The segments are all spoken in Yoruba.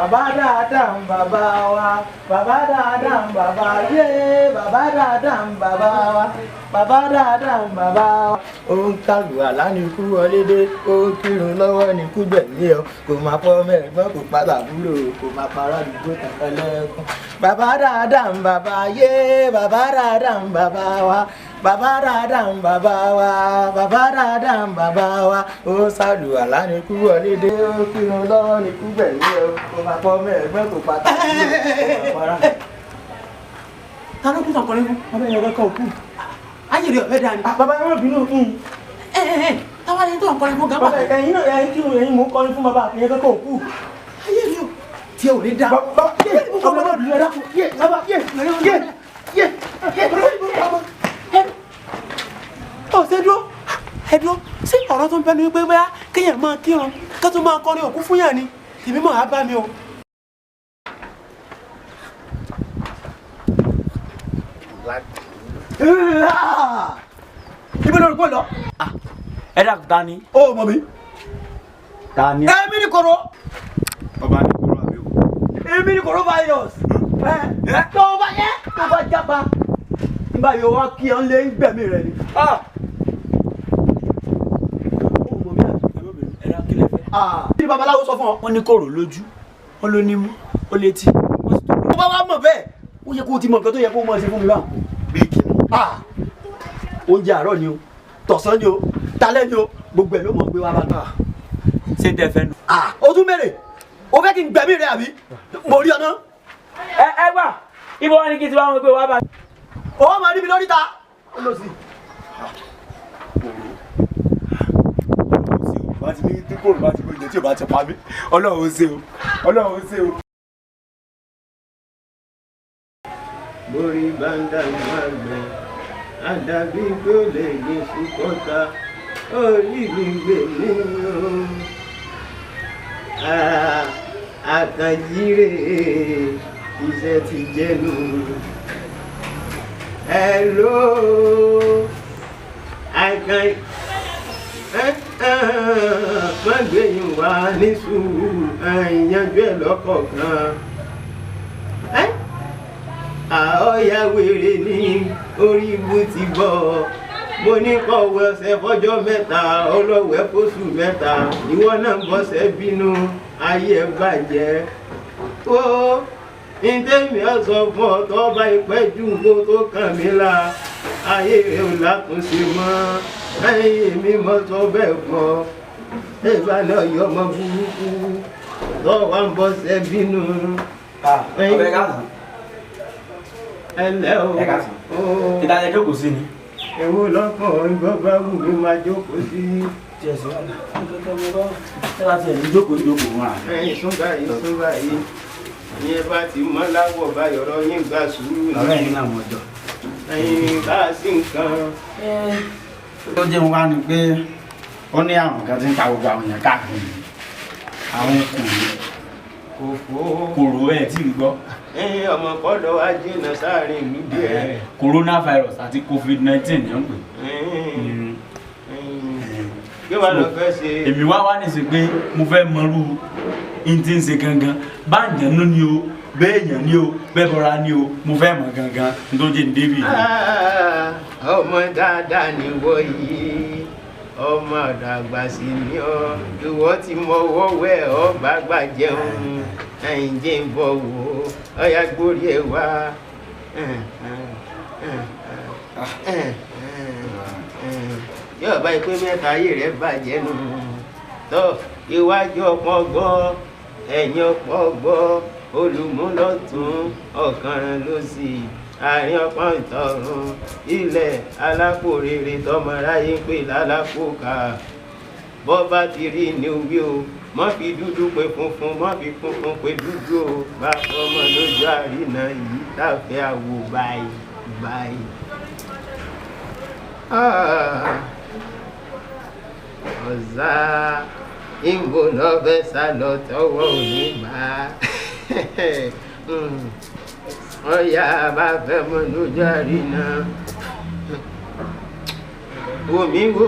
Bàbá dáadáa ń bàbá wa, bàbá dáadáa ń bàbá yé, bàbá dáadáa ń bàbá wa, bàbá dáadáa ń bàbá wa. Ó ń kàlù àlá ní ikú wọlé dé, ó ń kírun lọ́wọ́ ní ikú gbẹ̀mí ọ, kò máa fọ́ mẹ́ẹ̀gbọ́n, kò pa tàbúrò, kò máa para àdúgbò tàn ẹlẹ́kùn. Bàbá dáadáa ń bàbá yé, bàbá dáadáa ń bàbá wa, bàbá dáadáa ń bàbá wa, bàbá dáadáa ń bàbá wa. Ó sàlù àlá ní ikú wọlé dé, ó kírun lọ́wọ́ ní ikú gbẹ̀mí ọ, kò máa fọ́ mẹ́ẹ̀gbọ́n, kò pa tàbúrò, kò máa para. Ta ló kú tàn kọrin fún? Bàbá yẹn kọ́kọ́ kú. Ayé rẹ̀ ọ̀fẹ́ dání. Bàbá yẹn má bínú fún un. Ẹ ẹ ẹ, táwa ni tó ń kọrin fún gàmà? Bàbá, ẹ̀yin náà, ẹ̀yin kírun, ẹ̀yin mò ń kọrin fún, bàbá yẹn kọ́kọ́ kú. Ayé rẹ̀ o tí ò ní dá. Bàbá yé, bàbá má bínú, ẹ dákun. Yé, bàbá, yé, yé, yé, yé, bàbá. Ọ ṣe dúró, ẹ dúró. Ṣé ọ̀rọ̀ tó ń bẹnu pé bóyá kéèyàn máa kírun ká tó máa kọrin òkú fún yàn ni èmi mọ̀ á bá mi o. Ibi lórí kò lọ. Ẹ dákun, ta ni? Ó mọ̀ mi. Ta ni? Èmi ni koro. Ọba ní koro àbí o? Èmi ni coronavirus. Tó bá yẹ tó bá jápa nígbà yóò wá kí ọ lé ń gbẹ̀mí rẹ ni. Ó mọ̀ mí àbí? Ẹ dákun, kí lẹ fẹ́? Kí ni babaláwo sọ fún ọ? Wọ́n ní kòrò lójú, wọ́n ló nímú, ó létí, wọ́n sì tó Tó bá wá mọ̀ bẹ́ẹ̀, ó yẹ kó o ti mọ nǹkan tó yẹ kó o mọ̀ ṣe fún mi báwọn. Bí kìnnì. Oúnjẹ àárọ̀ ni o, tọ̀sán ni o, talẹ́ ni o, gbogbo ẹ̀ ló mọ̀ gbé wá bá mi. Ṣé tẹ fẹ́ nu? O tún mèrè, o fẹ́ kí n gbẹ̀mí rẹ àbí? Mo rí ọ náà. Ẹ ẹ wà, ibo wá ní kí n ti wá wọn gbé wá bá. Ó máa rí mi lórí ta. Ó lọ sí. Bá ti ní tí kòrò bá ti gbóúnjẹ tí ò bá ti pa mí, Ọlọ́run ó ṣe o, Ọlọ́run ó ṣe o. Borí bá ń dàgbà àgbẹ̀ àdàbí pé ó lè gbé sùkọ́ta orí mi gbè mí o. Àkànjíre iṣẹ́ ti jẹ́nu. Hello, àkàn má gbẹ̀yìn wá ní sùúrù, ìyanjú ẹ̀ lọ́kọ̀ọ̀kan. Àọ́yá wèrè ní orí ibú ti bọ̀. Mo ní kọ́ wẹ ọṣẹ fọjọ́ 3, ọlọ́wẹ́ fóṣù 3, ìwọ náà bọ́sẹ̀ bínú, ayé ẹ bàjẹ́. Ó ntẹ́mi ọ̀sán fún ọ tó bá ipẹ́ jù kó tó kàn mí la, ayé rẹ ò látúnṣe mọ́. Ẹ̀yìn mi mọ́ sọ bẹ́ẹ̀ fún ọ. Ẹ bá lọ yọ ọmọ burúkú tó wà ń bọ́sẹ̀ bínú. Ọbẹ̀ káàsán. Ẹ ǹlẹ́ o. Ẹ káàsán. Ìdájọ́ jókòó sí ni. Èwo lọ́kàn ìgbọ́ bá wù mí máa jókòó sí. Tí ẹ sì wà náà, ẹ bá tiẹ̀ ní jókòó jókòó wọn. Ẹ̀yin sún báyìí, sún báyìí. Ìyẹn bá ti mọ́ láwọ̀ báyìí, ọ̀rọ̀ yín gba sùúrù ni. Ọ̀rẹ́ yín náà mọ̀ jọ. Ẹ̀yin bá a sí nǹkan. Ó jẹ́ wá ni pé ó ní àrùn kan tí ń ta gbogbo àwọn èèyàn káàkiri, àwọn kòrò. Kòfó. Kòrò ẹ̀ tí ì gbọ́. Ẹ̀yin ọmọ kọ́dọ̀ wá jìnnà sáàrin ìlú díẹ̀. Coronavirus àti COVID-19 ni wọ́n pè. Kí wàá lọ fẹ́ ṣe? Èmi wá wá ní sí pé mo fẹ́ mọrú n tí ń ṣe gangan, báńjẹ̀ nú ni o, béèyàn ni o, bẹ́ẹ̀ bọ́ra ni o, mo fẹ́ mọ̀ gangan n tó jẹ́ ní débi. Ọmọ dáadáa ni wọ́ yìí, ọmọ àdàgbà sì ni ọ, ìwọ ti mọ ọwọ́ wẹ̀ ọ bá gbà jẹun, ẹ̀yìn jẹ́ ń bọ̀ wò ó, ọ̀yà gbórí ẹ̀ wá. Yóò bá ikú mẹ́ta ayé rẹ̀ bàjẹ́ nù. Tó iwájú ọpọ́n gbọ́, ẹ̀yìn ọpọ́n gbọ́, olùmúlọ́tún ọ̀kanran ló sì àárín ọpọ́n ìtọ̀run ilẹ̀ alápò rere tọmọ aráyé ń pè lálápòkà. Bọ́ bá ti rí ni wí o, mọ́ fi dúdú pé funfun, mọ́ fi funfun pé dúdú o, bá fọmọ lójú àrínà yìí tàfẹ́ àwò báyìí báyìí. Ọ̀sà ìbò lọ́fẹ́ sá lọ tọwọ́ òní bá. Ọ̀yà bá fẹ́ mọ lójú àrínà. Wòmí wo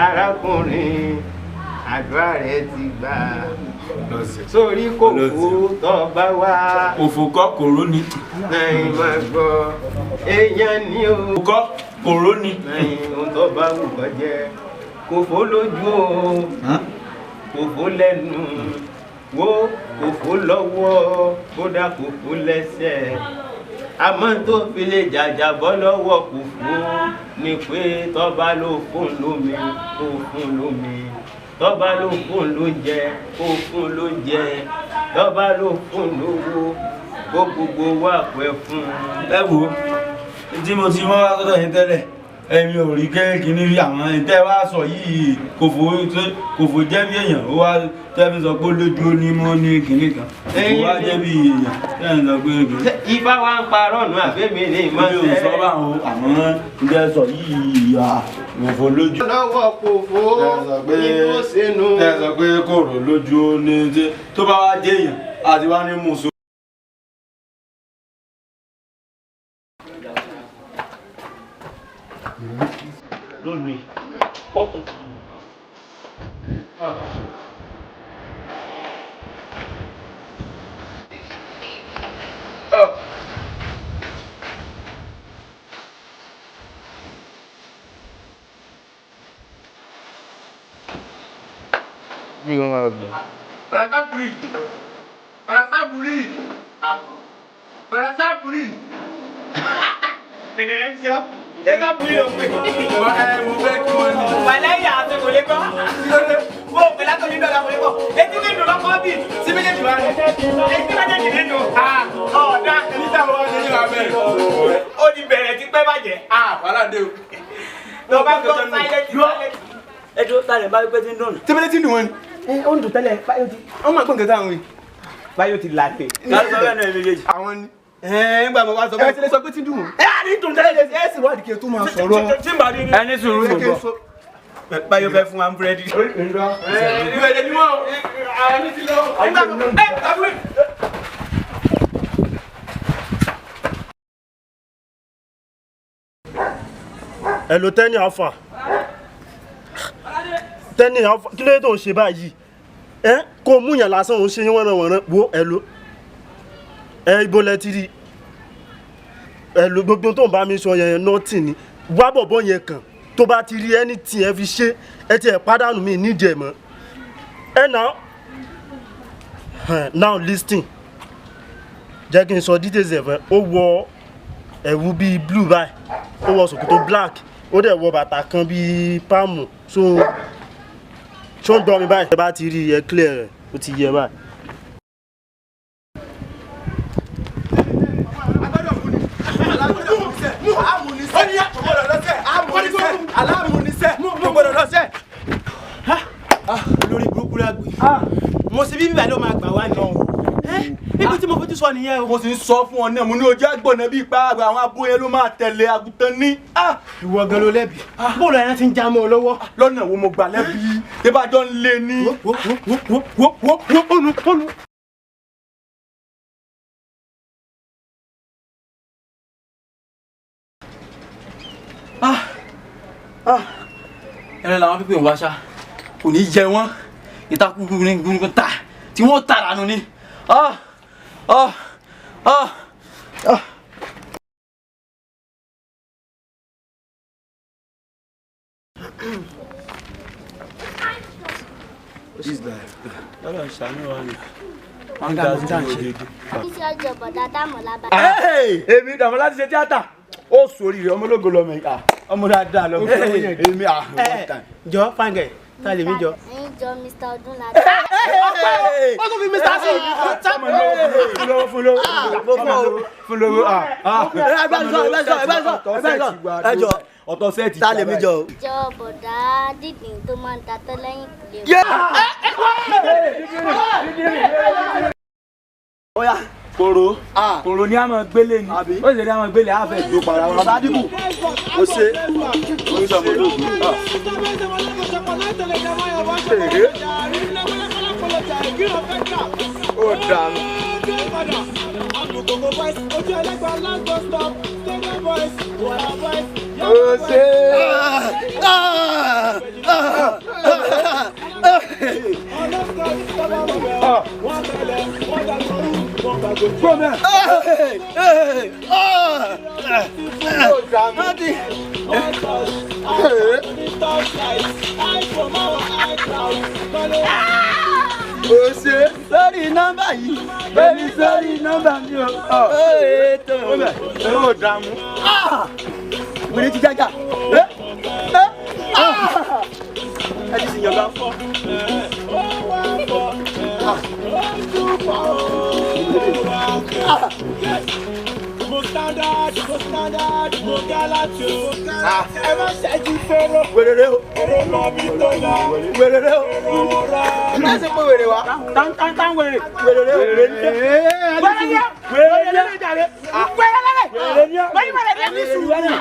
arákùnrin, àdúrà rẹ ti gbà. Sórí kò fó tó bá wá. Òfò kọ́ kòró ni. Ẹ̀yin máa gbọ́ èèyàn ni o. Òfò kọ́ kòró ni. Ẹ̀yin ohun tó bá wù kó jẹ́ kò fó lójú o, kò fó lẹ́nu wo, kò fó lọ́wọ́, kódà kò fó lẹ́sẹ̀. Àmọ́ tó fi lè jàjàbọ́ lọ́wọ́ kò fó ni pé tọ́ba ló fún lómi kó fún lómi, tọ́ba ló fún lóúnjẹ kó fún lóúnjẹ, tọ́ba ló fún lówó kó gbogbo wà pẹ́ fún. Ẹ wo tí mo ti mọ́ wá sọ́dọ̀ yín tẹ́lẹ̀, èmi ò rí kéèkì ní àwọn ìtẹ́ wá sọ yìí kò fò jẹ́ bí èèyàn ó wá tẹ́ fi sọ pé lójú ó ní mọ́ ní kinní kan kò wá jẹ́ bí èèyàn tẹ́ ń sọ pé kinní. Ifá wa ń parọ́ nù àbẹ́mi ní ìmọ̀ Mi ò sọ báwọn àmọ́ ìtẹ́ sọ yìí kò fò lójú. Lọ́wọ́ kò fò ní tó sínú. Tẹ́ sọ pé kò rò lójú ó ní tó bá wá jẹ́ èèyàn àti wá ní mùsùlùmí. Lónìí. Wàlẹ́yà àti kò lè gbọ́. Mo pè látọ̀jú dọ̀la kò lè gbọ́. Etí ní ìdùnnú kọ́ bí sí méjèèjì wá rẹ̀. Etí méjèèjì nínú. Ọ̀dà ó ti bẹ̀rẹ̀ ti pẹ́ bàjẹ́. Lọ bá gbọ́ silent silent. Ẹ dúró ta lè bá wípé tí ń dùn. Tẹ́bílẹ̀ tí ń dùn wọn ni. Ẹ ó ń dùn tẹ́lẹ̀ báyọ̀ ti. Wọ́n máa gbọ́ nǹkan táwọn wí. Báyọ̀ ti làlẹ̀. Láti sọ bẹ́ẹ̀ náà méjèèjì. Àwọn ni. Ẹ nígbà mo wá sọ Ẹ bẹ́ẹ̀. ti lè sọ pé tí ń dùn wọn. Ẹ á ní dùn tẹ́lẹ̀. Ẹ sì wádìí kí ẹ tó máa sọ̀rọ̀. Tí n bá rí ni. Ẹni sùúrù Ẹ kí n gbogbo. sọ. Báyọ̀ fẹ́ fún wa ń búrẹ́dì. Ìwé ẹ̀jẹ̀ ni wọ́n àwọn ní ti lọ. Nígbà mo ẹ tàbí. Hello Tenny Alpha. Tenny Alpha, kí ló dé tó ń ṣe báyìí? Ẹ kó mú yàn lásán òun ṣe wọ́nranwọ̀nran wo hello. Ẹ ibo lẹ ti rí. Hello gbogbo tó ń bá mi sọ yẹn nothing ni. Wá bọ̀bọ̀ yẹn kàn tó bá ti rí anything ẹ fi ṣe ẹ ti ẹ̀ pàdánù mi nídìí ẹ̀ mọ́. Ẹ now now listen, jẹ́ kí n sọ details ẹ̀ fún ẹ. Ó wọ ẹ̀wù bíi blue báyìí, ó wọ ṣòkòtò black, ó dẹ̀ wọ bàtà kan bíi páàmù, so ṣó ń gbọ́ mi báyìí. Ẹ bá ti rí ẹ clear rẹ̀, ó ti yẹ báyìí. Lórí burúkú lágbè. Mo ṣe bí bíbá ló máa gbà wá ni. Níbi tí mo fojú sọ nìyẹn o. Mo sì ń sọ fún ọ náà, mo ní ojú àgbọ̀nà bíi pa àgbà àwọn abo yẹn ló máa tẹ̀lé àgùntàn ní. Ìwọ gan ló lẹ́bi. Bóòlù ẹran ti ń já mọ́ ọ lọ́wọ́. Lọ́nà wo mo gbà lẹ́bi? Débàjọ́ ń lé ní. Wo wo wo wo wo wo ònu ònu. Ẹran làwọn pípé ń wá ṣá, kò ní jẹ wọ́n, ìtakùn gúngun ta tí wọ́n tà lánàá ni. Ah! Ah! Ah! Ah! Ọlọ́run ṣàánú wa ni. Iṣẹ́ ọjọ́ bọ̀dá Dàmọ́lá bá. Èmi Dàmọ́lá ti ṣe tíátà, ó sórí rẹ̀ ọmọ ológo lọmọ yìí, ọmọ dáadáa lọmọ èmi. Jọ fáńgẹ̀ tá a lè mí jọ. Ẹ̀yin jọ Mr. Ọdúnladé. Ó tún fi Mr. C. Fún lówó fún lówó fún lówó. Ẹ jọ Ọ̀tọ̀ sẹ́ẹ̀tì. ta lè mí jọ. Jọ bọ̀dá dídìn tó máa ń tatọ́ lẹ́yìn kùlé. Oya. Kòró kòró ni a máa gbélé ni. Ó sì ní a máa gbélé a fẹ́ tó para wọn. Bàbá Díbù, ó ṣe. Ó dànù. Ó ṣe. O ṣe sórí nọ́mbà yìí bẹ́ẹ̀ni sórí nọ́mbà mi o. Ètò ò dààmú. Wèrè ti jájà. Ẹ ti sìn yànga. Mo standard, mo gallant o. Ẹ má ṣẹ́jú fẹ́rọ. Wèrè o. Èrò mọ mi tó lọ. Wèrè o. Èrò rọ. Ẹ ṣe pé wèrè wa. Tán wèrè. Wèrè o. Wèrè ni. Wèrè ni. Wèrè ni jàre. Wèrè lẹ́lẹ̀. Wèrè ni. Wèrè wèrè ní sùúrù.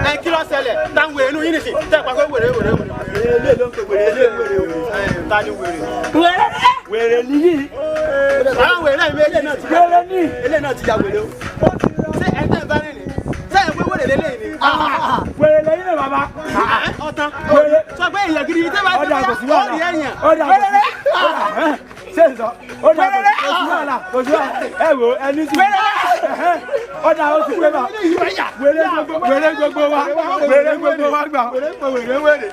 Ẹ kí ló ṣẹlẹ̀? Tán wèrè inú yín nìsín. Tẹ́ ẹ pa pé wèrè wèrè wèrè. Wèrè ló ń pè wèrè lé wèrè o. Ta ni wèrè? Wèrè ni. Wèrè ni yìí. Àwọn wèrè náà méjì náà ti Wèrè ni. Eléyìí náà ti ya wèrè o. Ṣé ẹ tẹ́ ẹ bá rìn ní? Ṣé ẹ pé wèrè lélẹ́yìn ni? Wèrè lẹ́yìn náà bàbá. Ọ̀tán. Wèrè. Sọ pé èèyàn gidi tẹ́ bá Ọ̀dà kò sí wàhálà. ó rí èèyàn. Ọ̀dà kò sí wàhálà. Ṣé n sọ? Ọ̀dà kò sí wàhálà. Kò sí wàhálà. Ẹ wo ẹni sùn. Ọ̀dà ó ti pé bá. Wèrè gbogbo wèrè gbogbo wa. Wèrè gbogbo wa gbà. Wèrè ń pè wèrè wèrè.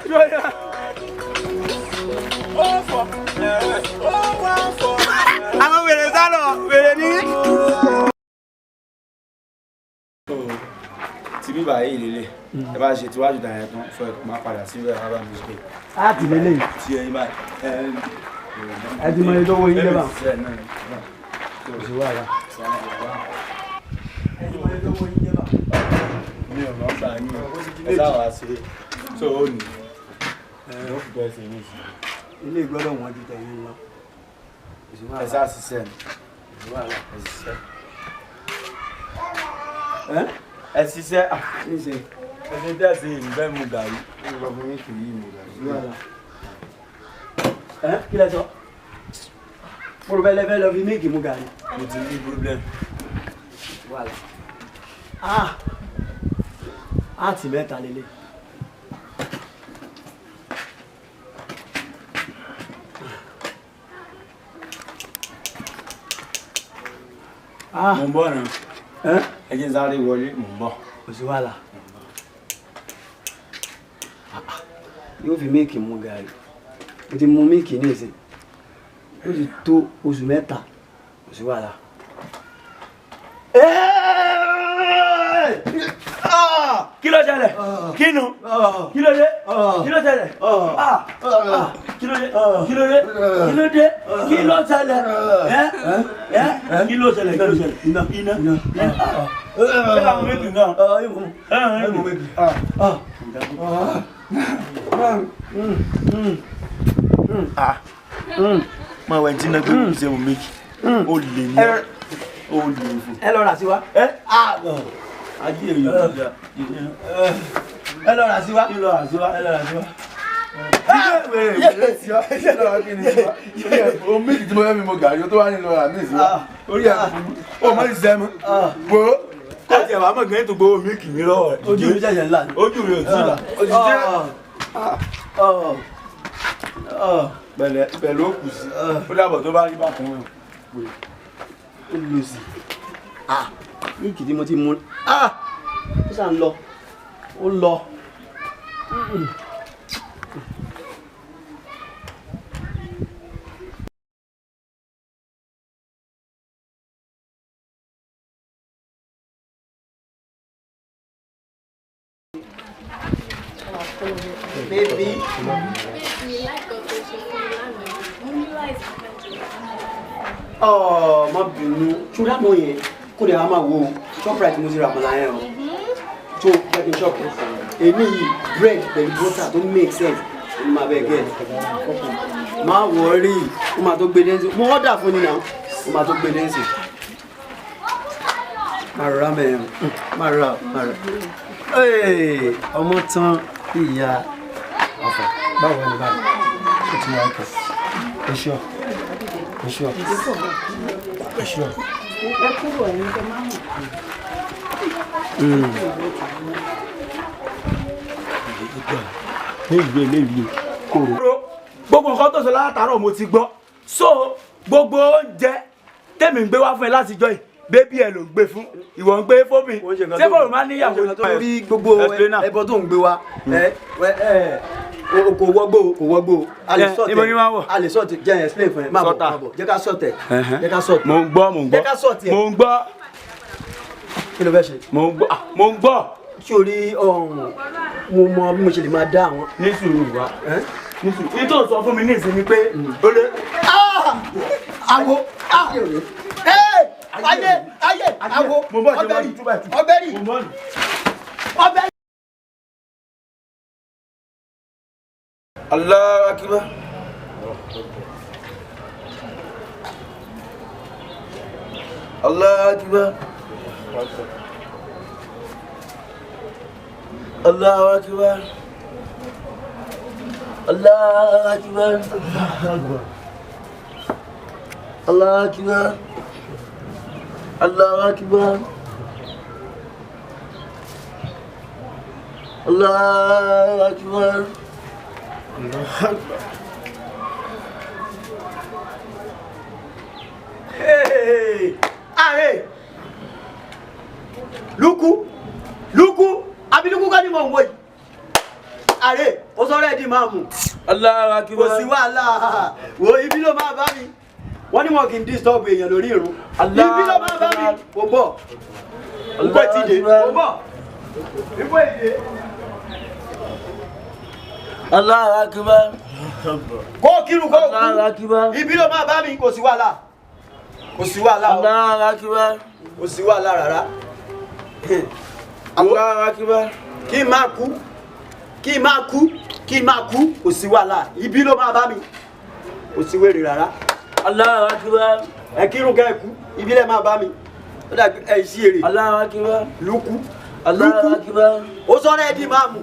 Àwọn wèrè sálọ wèrè ní. Ti bíbà yìí lélẹ̀, ẹ bá ṣe tiwájú dàrẹ́ tán, sọ ẹ máa padà síbẹ̀ wá bá mi ṣe. Á ti lélẹ̀. Tí ẹyin báyìí. Ẹ ti mọ iye tó wo yín lẹ́bàá. Kò sí wàhálà. Mi ò mọ̀ gbà yín o, ẹ sáà wá sí i. So ó ní. Ẹ ó fi bẹ́ẹ̀ sí ní ìsìn. Ilé ìgbọ́dọ̀ wọ́n ju tẹ̀yìn lọ. Kò sí Ẹ wàhálà. sáà ṣiṣẹ́ ni. Kò sí wàhálà. Ẹ ṣiṣẹ́. Ẹ Ẹ ṣiṣẹ́. ní ṣe. Ẹ ṣe tẹ̀sí ìfẹ́ mu gàrí. Ó lọ fún mi kì í mu gàrí. Kò sí wàhálà. Ẹ kí lẹ sọ? Mo rò bẹ́ẹ̀ lẹ́fẹ́ lọ fi mílìkì mu gàrí. Mo ti ní problem. Wàhálà. Ah! Áàtì mẹ́ta lélẹ̀. Ah! Mo ń bọ̀ náà. Ẹ Ẹ jẹ́ n sáré wọlé, mo ń bọ̀. kò sí wàhálà. Yóò fi mílìkì mu gàrí. Mo ti mu mílìkì ní ìsìn. Ó ti tó oṣù mẹ́ta. Kò sí wàhálà. Kí ló ṣẹlẹ̀? Kí nu? Kí ló dé? Kí ló ṣẹlẹ̀? Ah! Ah! Kí ló dé? Kí ló dé? Kí ló dé? Kí ló ṣẹlẹ̀? Ẹ ẹ kí ló ṣẹlẹ̀? Kí ló ṣẹlẹ̀? Iná. Iná. Iná. Ṣé àwọn méjì náà? Ẹ mú méjì. Máa wẹ̀ ní tí náà gbé mi ṣe mo méjì. Ó lè ní. Ó lè fò. Ẹ lọ rà sí wa. Ẹ ajé èyí ò ti da. Ẹ lọ rà sí wa. Kí ló rà sí wa? Ẹ lọ rà sí wa. O méjì tí mo fẹ́ mi mo gàrí o tó wá ní lọ rà mí sí wa orí ẹ̀ o mọ̀ ní sẹ́mu wo Kó tiẹ̀ wá mọ̀ gan-an tó gbowó mílìkì mi lọ́wọ́ rẹ̀. Ojú mi ṣẹ̀ṣẹ̀ ńlá ni. Ojú rẹ̀ ò tí ì là. òṣìṣẹ́ Pẹ̀lẹ́ pẹ̀lú òkú sí. Ó dàbọ̀ tó bá rí bákan náà. Ó lò sí. Mílìkì tí mo ti mu. Ó sàn lọ. Ó lọ. Baby. Baby, like ọkọ̀ ṣe fún mi lánàá. Mo ní láìsí fẹ́ jẹ. Ọ̀ má bínú. Ṣúra mọ̀ yẹn kó lè wá máa wo Shoprite mo ti rà mọ́lá yẹn o. Tó jẹ́ kí n ṣọ́ọ̀kì. Èmi yìí bread pẹ̀lú butter tó make sense ní máa bẹ́ẹ̀ gẹ̀. Má wọrí, ó máa tó gbé dẹ́nsì. Mo order fún ni náà, ó máa tó gbé dẹ́nsì. Má rọra mẹ́rin, má rọra, má rọra. Ee, ọmọ tán ìyá ọ̀fọ̀. Báwo ni báwo? Ó ti wá ọkọ̀. Ẹ ṣọ́. Ẹ ṣọ́. Ẹ ṣọ́. Ní ìwé ilé ìwé kòrò. Gbogbo nǹkan tó sọ látàárọ̀ mo ti gbọ́. So gbogbo oúnjẹ tèmi ń gbé wá fún ẹ látijọ́ yìí, baby ẹ ló ń gbé fún, ìwọ ń gbé fómi. Ṣé kò má níyàwó? Torí gbogbo ẹbọ tó ń gbé wa, ẹ ẹ kò wọgbó, kò wọgbó. A lè sọ̀tẹ̀. Ibo ni wọ́n wọ̀? A lè sọ̀tẹ̀. Jẹ́ ẹ̀ explain fún ẹ. Má bọ̀, má bọ̀, jẹ́ ká sọ̀tẹ̀, jẹ́ ká sọ̀tẹ̀. Mò ń gbọ́, mò ń gbọ́. Jẹ́ ká sọ̀tẹ̀. Mò ń gbọ́. Kí ló fẹ́ ṣe? Mò ń gbọ́, mò ń gbọ́. Sórí ọ̀hún, mo mọ bí mo ṣe lè máa dá àwọn. Ní sùúrù wa, ní sùúrù. Ní tó sọ fún mi ní ìsinmi pé ó lè. Àwo ayé ayé àwo ọbẹ̀rì ọbẹ̀rì ọbẹ̀rì. Allahu akbar. Allahu akbar. Allahu akbar. Allahu akbar. Allahu akbar. Allahu akbar. Allahu akbar. Allahu akbar. Hey! Are! Luku! Luku! Àbí Luku kọ́ ni mò ń wò yìí? Àrè, ó sọ̀rọ̀ ẹ̀ di máa mú. Allahu akbar. Kò sí wàhálà. Wo ibi ló máa bá mi. Wọ́n ní wọn kì í disturb èèyàn lórí ìrun. Ibi ló máa bá mi. Kò bọ̀. Nkọ́ ti dé. Kò bọ̀. Nkọ́ ìdè. Allahu akbar. Kó kírun kó kú. Allahu akbar. Ibi ló máa bá mi. Kò sí wàhálà. Kò sí wàhálà o. Allahu akbar. Kò sí wàhálà rárá. Allahu akbar. Kí n máa kú. Kí n máa kú. Kí n máa kú. Kò sí wàhálà. Ibi ló máa bá mi. Kò sí wèrè rárá. Allahu akbar. Ẹ kírun kẹ́ ẹ kú. Ibi lẹ máa bá mi. Ó dàbí ẹ sí èrè. Allahu akbar. Lukú. Allahu akbar. Ó sọ̀rọ̀ ẹ di máa mú.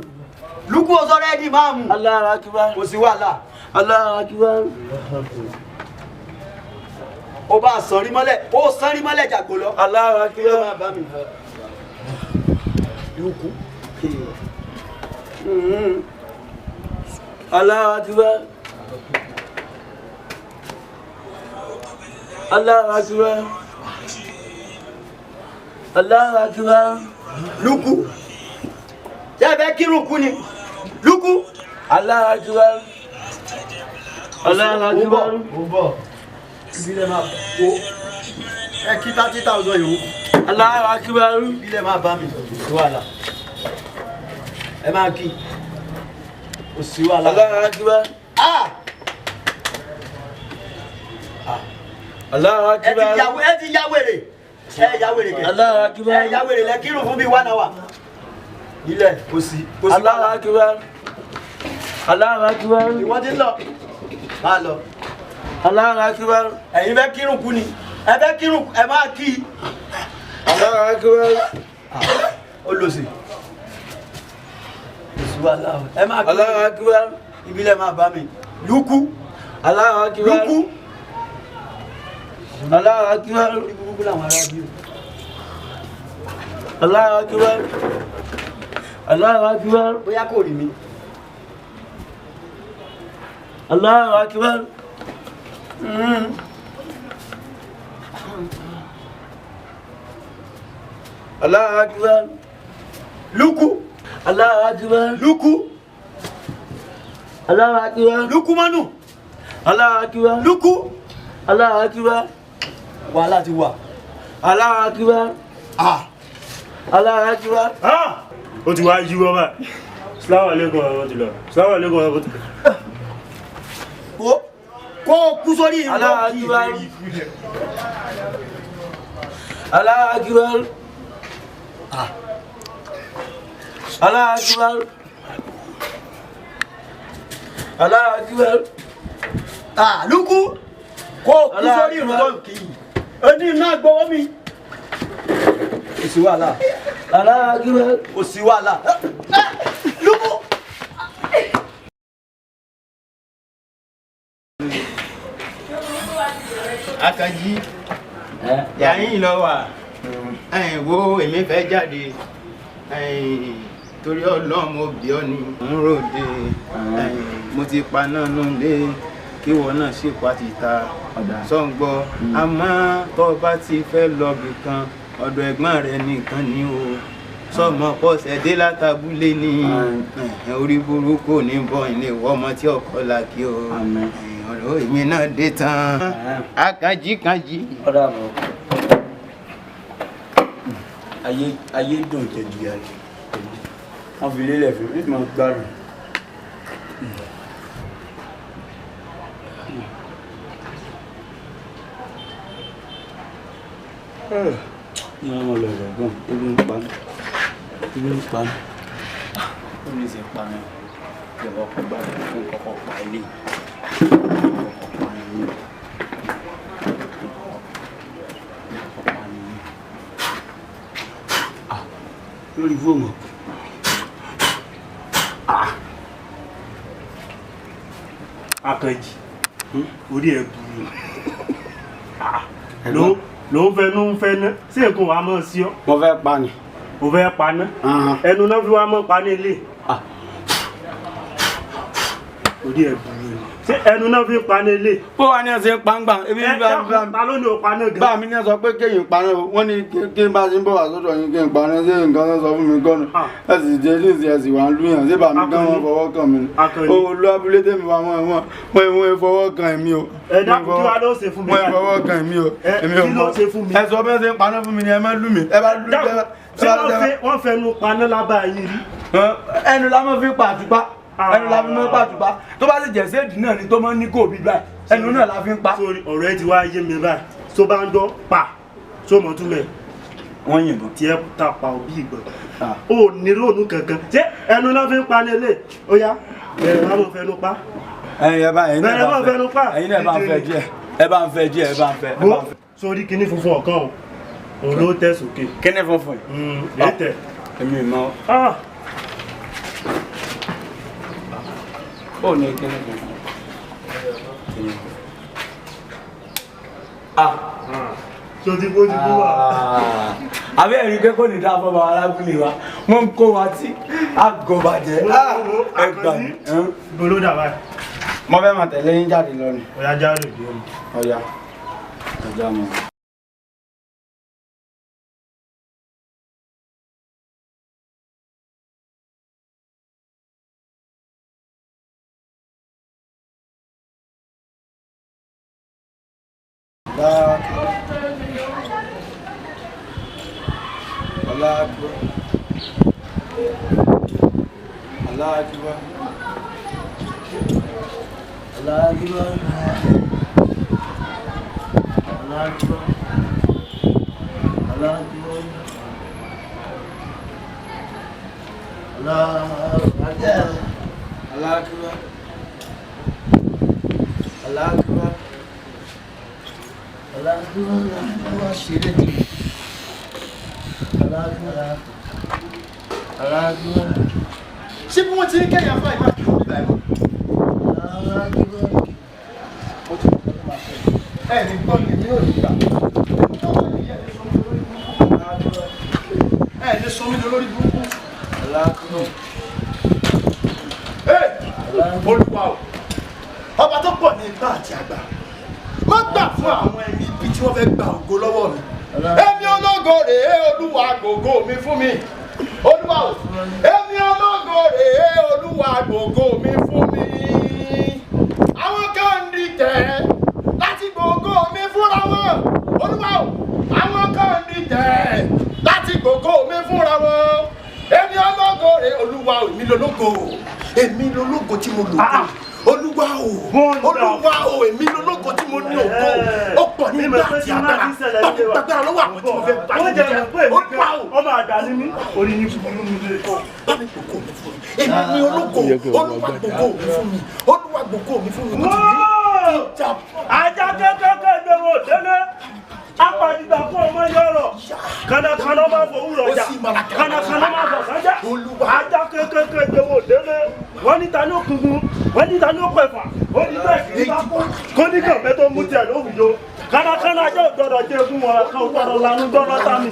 Lukú ó sọ̀rọ̀ ẹ di máa mú. Allahu akbar. Kò sí wàhálà. Allahu akbar. Ó bá sanrí mọ́lẹ̀. Ó sanrí mọ́lẹ̀ jàgbó lọ. Allahu Kí ló akbar. máa bá mi? Lukú. Allahu akbar. Allahu akbar. Allahu akbar. Lukú. Ṣé ẹ fẹ́ kírun kú ni? Lukú. Allahu akbar. Allahu akbar. Ó bọ̀. Ìbílẹ̀ máa wo. Ẹ kí 30,000 yòó. Allahu akbar. Ìbílẹ̀ máa bá mi. Kò sí wàhálà. Ẹ máa kí. Kò sí wàhálà. Allahu akbar. Ah! Allahu Ẹ ti akbar. ya ẹ ti ya wèrè. Ẹ ya wèrè kẹ. Allahu akbar. Ẹ ya wèrè lẹ kírun fún bíi 1 hour. Ilẹ̀ kò sí. Kò sí Allahu wàhálà. akbar. Allahu akbar. Ìwọ́n ti ń lọ. Máa lọ. Allahu akbar. Ẹ̀yin fẹ́ kírun kú ni. Ẹ fẹ́ kírun ẹ máa kí. Allahu akbar. Ó lọ sí. Kò sí wàhálà o. Ẹ máa kí. Allahu akbar. Ìbílẹ̀ máa bá mi. Lukú. Allahu akbar. Lukú. Allahu akbar. Orí burúkú làwọn ará bí o. Allahu akbar. Allahu akbar. Bóyá kò rí mi. Allahu akbar. Allahu akbar. Lukú. Allahu akbar. Lukú. Allahu akbar. Lukú mọ́nù. Allahu akbar. Lukú. Allahu akbar. Wàhálà ti wà. Allahu akbar. Ah. Allahu akbar. Ó ti wá yíwọ́ báyìí. Salamu alaikum warahmatullahi. Salamu alaikum warahmatullahi. Wo kó o kú sórí ìlú. Allahu akbar. Allahu akbar. Allahu akbar. Allahu akbar. Ah, Lukú. Kó o kú sórí ìlú tó ń kì í. Ẹni iná gbowó mi. Kò sí wàhálà. Allahu akbar. Kò sí wàhálà. Lukú. Akanji, yàyín lọ wà. Ẹ̀yin wo, èmi fẹ́ jáde. Ẹ̀yin Torí Ọlọ́run mo bí ọ ni. Ń ròde mo ti paná nulẹ̀ kí ìwọ náà sì pa tìta sọ̀ǹgbọ́. Àmọ́ tó o bá ti fẹ́ lọ bì kan, ọ̀dọ̀ ẹ̀gbọ́n rẹ nìkan ni o. Sọmọ pọ̀sẹ̀ dé látàbúlé ni orí burúkú ní bọ́ ilé ìwọ ọmọ tí ọkọ là kí o. Ọ̀rọ̀ èmi náà dé tán. Akànjí kànjí. Ayé dùn jẹ̀dù yàrá. Wọ́n fi lélẹ̀ fún mi, mo gbádùn. Ní ọmọ lọ rẹ̀ gan, ebi ń pa mí. Ebi ń pa mí. Ó ní ìsìn pa mí. Ìjọba ọkọ̀ gbà mí fún kọ́kọ́ pa ilé. Kọ́kọ́ pa ilé. Kọ́kọ́ pa ilé. Lórí fóònù. Àkànjì, orí ẹ burú ló ń fẹnu ń fẹná sí èkó wa mọ̀ sí ọ. Mo fẹ́ pa ni. O fẹ́ pa ná. Ẹnu náà fi wá mọ́ pa ní ilé. Orí ẹ burú ni. Ṣé ẹnu náà fi pa ní ilé? Bó wa ní ẹsẹ̀ ń pa ń gbà. Ebi Ẹ dákun, ta ló ní o pa náà gan? Bá mi ní ẹ sọ pé kéèyàn pa náà, wọ́n ní kí n bá ṣe ń bọ̀ wá sọ́dọ̀ yín kí n pa náà, ṣé nǹkan tó sọ fún mi gọ́nà? Ẹ sì jẹ́ ní ìsìn ẹ̀sìn wà ń lúyàn, ṣé bàmí gan wọn fọwọ́ kàn mí ni? Olú abúlé tèmi wà wọ́n fọwọ́ kàn èmi o. Ẹ dákun, kí wàá ló ṣe fún mi? Wọ́n fọwọ́ kàn èmi o. Ẹ kí ló ṣe fún mi? Ẹ sọ bẹ́ẹ̀ ṣe ń paná fún mi ni ẹ má lù mí. Ẹ bá lù mí. Ṣé wọ́n fẹnu paná lábá yín rí? Ẹnu la máa fi pa àtùpá. Ẹnu la fi máa ń pa àtùpá. Tó bá sì jẹ́ séèdì náà ni tó máa ń ní kò bí báyìí. Ẹnu náà la fi ń pa. Sórí ọ̀rọ̀ ẹ ti wá yé mi báyìí. Tó bá ń gbọ́ pa, tó mọ̀ túmẹ̀. Wọ́n yìnbọn. Tí ẹ ta pa òbí ìgbọ̀n. O ní róònù kankan. Ṣé ẹnu náà fi ń pa ní ilé? Ó yá, bẹ̀rẹ̀ wá mo fẹnu pa. Ẹyin ẹ bá ẹyin náà Bẹ̀rẹ̀ bá wá ń fẹ́. fẹnu pa. Ẹyin náà bá ń fẹ́ díẹ̀. Ẹ bá ń fẹ́ díẹ̀, ẹ bá ń fẹ́. Ẹ bá ń fẹ́. Sórí kinní funfun ọ̀kan o, òun ló tẹ̀ sókè. Kinní funfun yìí? Lè tẹ̀. Èmi mọ̀. Ó ní kinní funfun. Sotí bó ti kú wa. Àbí ẹ̀rí pé kò ní dáa fọba arábìnrin wa, wọ́n ń kó wa tí àgọ́bàjẹ́. Ẹ gbà mí. Gbolo dà báyìí. Mo fẹ́ máa tẹ̀lé yín jáde lọ ni. Ọ̀yá jáde bí omi. Ọ̀yá. Ọ̀yá mọ̀. Allahu Akbar. Allahu Akbar. Allahu Akbar. Allahu Akbar. Allahu Akbar. Allahu Akbar. Allahu Akbar. Allahu Akbar. Allahu Akbar. Ṣeré ni. Allahu Akbar. Allahu Akbar. Ṣé bí wọ́n ti ní kẹ́yìn afá ìmá kí wọ́n bí báyìí mọ́? Ẹ ní gbọ́ ni èmi náà ní gbà. Ẹ ní sọ mí lórí burúkú. Olúwa o, ọba tó pọ̀ ní ipá àti àgbà, má gbà fún àwọn ẹni ibi tí wọ́n fẹ́ gba ògo lọ́wọ́ mi. Èmi ológo rèé, Olúwa gbògo mi fún mi. Olúwa o, èmi ológo rèé, Olúwa gbògo mi fún mi. Àwọn kan ń dìtẹ̀ láti gbògo mi fúnra wọn. Olúwa o, àwọn kan ń dìtẹ̀ láti gbògo mi fúnra wọn. Èmi ológo rèé, Olúwa o, èmi lológo. Èmi lológo tí mo lògo. Olúwa o, Olúwa o, èmi lológo tí mo ní ògo. Ó pọ̀ ní ìgbà àti agbára. Bàbá gbàgbára lọ́wọ́ àwọn tí mo fẹ́ bá Ó yín jẹ́ jẹ́. mọ̀ pé èmi Olúwa o, ọmọ àgbà ni mí, orí yín burú mi lè. Èmi ni ológo. Olúwa gbògo mi fún mi. Olúwa gbògo mi fún mi. Ajá kékeré gbèrò délé. Apàdìgbà fún ọmọ yọrọ. Kànàkànà máa fò wúrọ̀ jà. Kànàkànà máa fò sájà. Ajá kékeré gbèrò délé. Wọ́n ní ta ní òkùnkùn. Wọ́n ní ta ní òpẹ̀fà. Ó ní bẹ́ẹ̀ kí n bá kú. Kó ní kànfẹ́ tó mú tiẹ̀ lówùjọ. Kànàkànà Ajá ò gbọ́dọ̀ jẹ fún wọn kan ò gbọ́dọ̀ lanu gbọ́dọ̀ tà mí.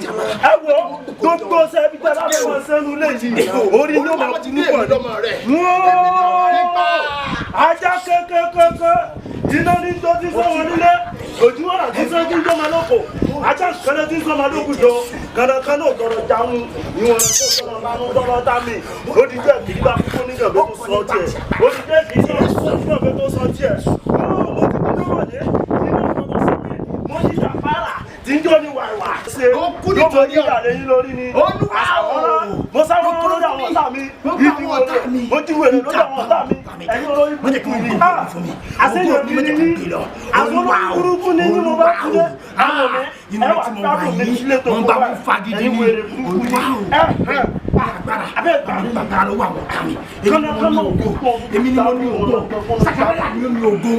Ẹ wo gbogbo sẹ́bi tẹ́ bá fẹ́ wọn sẹ́nu lé yìí, orí ló máa kú pọ̀. Ajá kékékéké iná ní tó ti sọ wọn nílé, ojú ọ̀rà tí sọ tí ń jọmọ lóko, ajá kẹlẹ tí ń sọmọ lóko jọ, kẹlẹkẹlẹ ò gbọ́dọ̀ jáun, ìwọ̀n kò gbọ́dọ̀ lanu gbọ́dọ̀ tà mí. Ó di jẹ́ kí bá kúkú nígbàgbé tó sọ tiẹ̀, ó di jẹ́ kí nígbàgbé tó sọ tiẹ̀. Ó ti kú lọ́wọ́ mo ti dàpárà tí ń jó ní wàwà. Ṣe ló mọ nígbà lẹ́yìn lórí ni. Mo sáré lórí àwọn ọ̀tá mi. Mo ti wèrè lórí àwọn ọ̀tá mi. Ẹ̀yin olórí burúkú ni. Àṣeyàn mi ni ní. Àwọn olórí burúkú ni ní mo bá kú dé. Àwọn mi ẹ wà gbádùn mi sílé tó kó wá. Ẹ̀yin wèrè burúkú ni. Agbára agbára ló wà wọ́n ká mi. Èmi ni mo ní ògo. Sakaria ni ó ní ògo.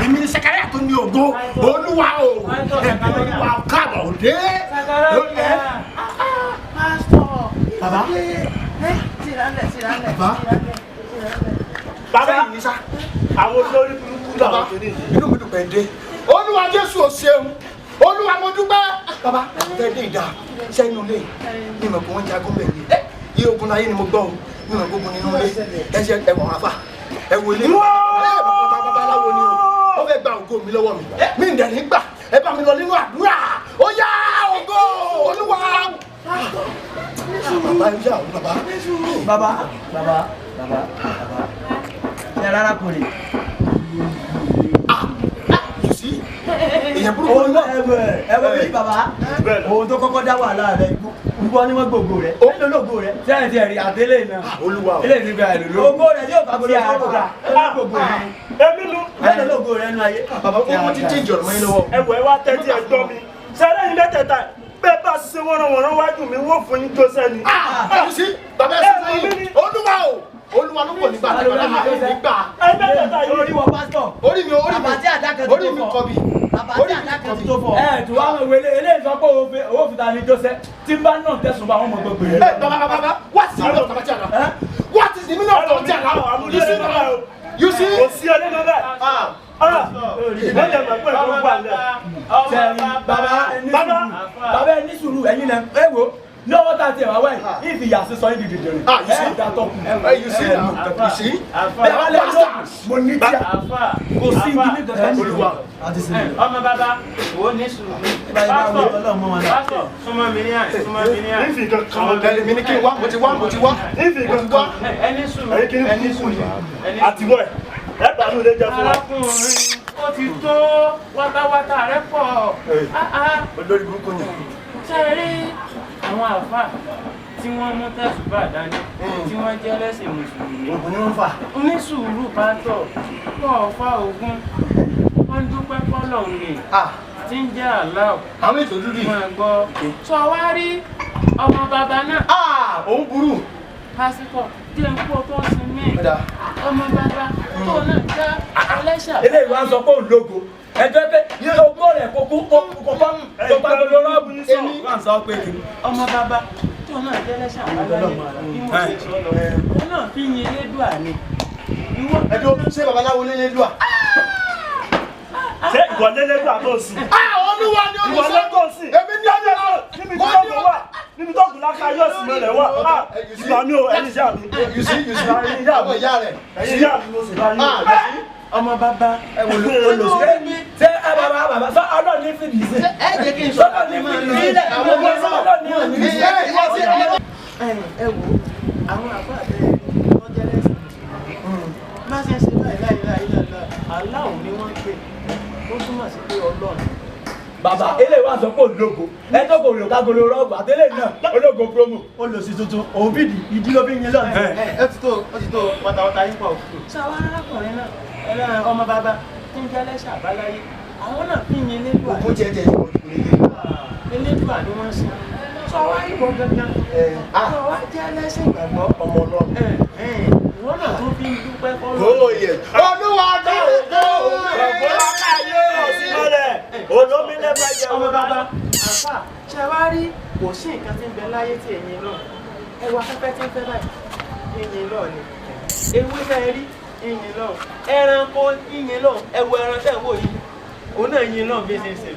Èmi ni Sakaria tó ní ògo. Olúwa o, ẹ̀mí Olúwa káàbọ̀ òde. Bàbá. Bàbá. Bàbá yìí ní sá. Àwọn olórí burúkú làwọn tó ní. Inú mi dùn pé dé. Olúwa Jésù ò ṣeun. Olúwa mo dúpẹ́. Bàbá tẹ̀lé ìdá sẹ́yìn ilé mi mọ̀ pé wọ́n jagun bẹ̀ ni. Iye ogun láyé ni mo gbọ́ o. Mi mọ̀ gbógun nínú ilé. Ẹ ṣe ẹ̀wọ̀n afa. Ẹ wo ilé mi. Ẹ bàbá babaláwo ni o. Ó fẹ́ gba ògo mi lọ́wọ́ mi. Mi ń dẹ̀ ní gbà. Ẹ bá mi lọ nínú àdúrà. Ó yá ògo Olúwa. Bàbá yá o bàbá. Bàbá bàbá bàbá bàbá ṣe rárá kò lè. You see? Èyàn burúkú ni wọ́n. Ẹ wo bí bàbá òun tó kọ́kọ́ dá wàhálà rẹ̀ gbogbo ni wọ́n gbogbo rẹ̀ mélòó lógo rẹ̀. Sẹ́yìn tí ẹ̀rí àtẹ́lẹ̀ náà. Olúwa o. Eléyìí ti gba ìlú lóko. Ògo rẹ̀ yóò bá gbogbo ọ̀gá gbogbo rẹ̀. Èmi nu. Mélòó lógo rẹ̀ nú ayé. Bàbá ó ti change ọ̀rọ̀ mọ́ yín lọ́wọ́. Ẹ wọ ẹ wá tẹ́tí ẹ gbọ́ mi. Sẹ́lẹ̀ yín mẹ́tẹ̀ẹ̀ta bẹ́ẹ̀ bá ṣe wọ́nrọ̀wọ́nrọ̀ wájú mi wọ́n fún yín tó sẹ́ni. You see? Bàbá ẹ sọ yìí. Olúwa o. Olúwa ló pọ̀ nígbà tí bàbá mi nígbà. Ẹ mẹ́tẹ̀ẹ̀ta yìí. Orí wọ pásítọ̀. Orí mi orí mi. Àbàtí àdákan ti Orí mi tó fọ. kọbi. Àbàtí àdákan ti tó fọ. Ẹ tí wàá mọ̀ wele eléyìí sọ pé owó fìtà ni Joseph tí ń bá náà tẹ̀sùn bá wọn mọ̀ gbogbo rẹ̀. Ẹ bàbá bàbá bàbá what is the meaning of Tabati Ala? What is the meaning of Tabati Ala? You see bàbá you see? Kò sí ọdún náà bẹ́ẹ̀. Wọ́n jẹ́ mọ̀ pé ìlú wà lẹ̀. Sẹ́yìn bàbá ẹ ní sùúrù bàbá ẹ ní sùúrù ẹ̀yin lẹ ẹ wo ní ọwọ́ tá a ti ẹ̀ wá wáyé ìfìyà sísọ yín dìde rẹ̀ Ah, you see? ẹ̀ dàtọ̀ kù. You see now? You see? Bẹ́ẹ̀ wá lẹ́ lọ́ọ̀kù mo ní tíya kò sí ibi ní kankan ní Olúwa. Ọmọ bàbá wo ní sùúrù. Pásítọ̀ pásítọ̀ súnmọ́ mi ní àná súnmọ́ mi ní àná. Nífi kankan. Èmi ní kí n wá mo ti wá mo ti wá. Nífi kankan. Ẹni sùúrù Ẹ̀yin kì í ẹni kú sùúrù. yìí. Àtiwọ́ ẹ̀. Ẹ bàánú ilé jẹ fún wa. Arákùnrin ó ti tó wátawátá rẹ pọ̀. Olórí burúkú ni. Ṣé ẹ rí àwọn àfáà tí wọ́n mú tẹ̀sùbà dání tí wọ́n jẹ́ lẹ́sìn mùsùlùmí? Ògùn ni wọ́n fà. Ní sùúrù pátọ̀ wọ́n fa ogun wọ́n dúpẹ́ fọ́lọ́run ni tí ń jẹ́ Allah. Àwọn ètò dúdú yìí. Wọ́n gbọ́. Sọ wá rí ọmọ bàbá náà. Òun burú. Pásítọ̀ jẹ́ ń kó tó sinmi. Ọmọ bàbá tó náà já ọlẹ́ṣà. Eléyìí wá sọ pé òun lógo ẹjọ́ pé ogún rẹ̀ kò kú kò kò bá kò bá gbogbo rọ́ọ̀bù Èmi. wá sọ pé kí ni. Ọmọ bàbá tó náà jẹ́ lẹ́ṣà àbáláyé bí mo ṣe sọ lọ. Òun náà fi yin Elédùà ni. Ìwọ Ẹ̀dọ́ ṣé babaláwo lé lédùá? Ṣé ìwọ lélẹ́dùn àtọ̀sí? Olúwa ni Ìwọ olùsọ. lẹ́kọ̀ọ́sì. Èmi ní Olúwa. Níbi tí ọ̀gùn wà níbi tó gùn láka yóò sì mọ́lẹ̀ wà. Ìgbà mi ò ẹni ìyá mi. You see you see. Àwọn ìyá rẹ̀. Ẹ̀yin ìyá mi mo sì bá yín. Ah, you see? ọmọ bàbá Ẹ wò ló lò sí. Ṣé ẹ bàbá bàbá sọ Ọlọ́run ní fìdí sí. ẹ jẹ́ kí n sọ Sọ́dọ̀ ní fìdí sí. Àwọn ọmọ náà. Ọlọ́run ní fìdí sí. Ẹ ẹ ṣe ẹ. Ẹ wo àwọn àfáà tẹ wọ́n jẹ́ lẹ́sìn mùsùlùmí. Má ṣe ń ṣe láì láì láì láì aláwo ni wọ́n ń pè ó túmọ̀ sí pé Ọlọ́run. Bàbá eléyìí wá sọ pé òun lógo ẹjọ́ kò lò kágolo rọ́ọ̀bù àtẹ́lẹ̀ náà ológo promo. Ó lò sí tuntun òun fìdí ìdí ló fi ń yin lọ́nà. Ẹ ti tó ó ti tó wọ́tawọ́ta yín pọ̀. Sọ àwọn arákùnrin náà ẹlẹ́rìn ọmọ bàbá tí ń jẹ́ lẹ́sà àbáláyé àwọn náà fi yin Elédùà Ògùn jẹ jẹ ìwọ ìkùnlé yìí. Elédùà ni wọ́n ń sìn. Sọ wá ìwọ gangan sọ wá jẹ́ lẹ́sìn ìgbàgbọ́ Ọmọ Ọlọ́run. Ìwọ náà tó fi ń dúpẹ́ fọ́lọ́run. Oh yes. Olúwa dá ògo mi. Mọ́lẹ̀ olómi lẹ́fẹ̀ẹ́ jẹ. Ọmọ bàbá àfà ṣe wá rí kò sí nǹkan tí ń bẹ láyé tí ẹ̀yin náà ẹ wọ afẹ́fẹ́ tí ń fẹ́ báyìí ìyìn náà ni ewé náà rí ìyìn náà ẹranko ìyìn náà ẹ wo ẹran tẹ̀ ń wò yìí òun náà ìyìn náà bí ṣe ń ṣe.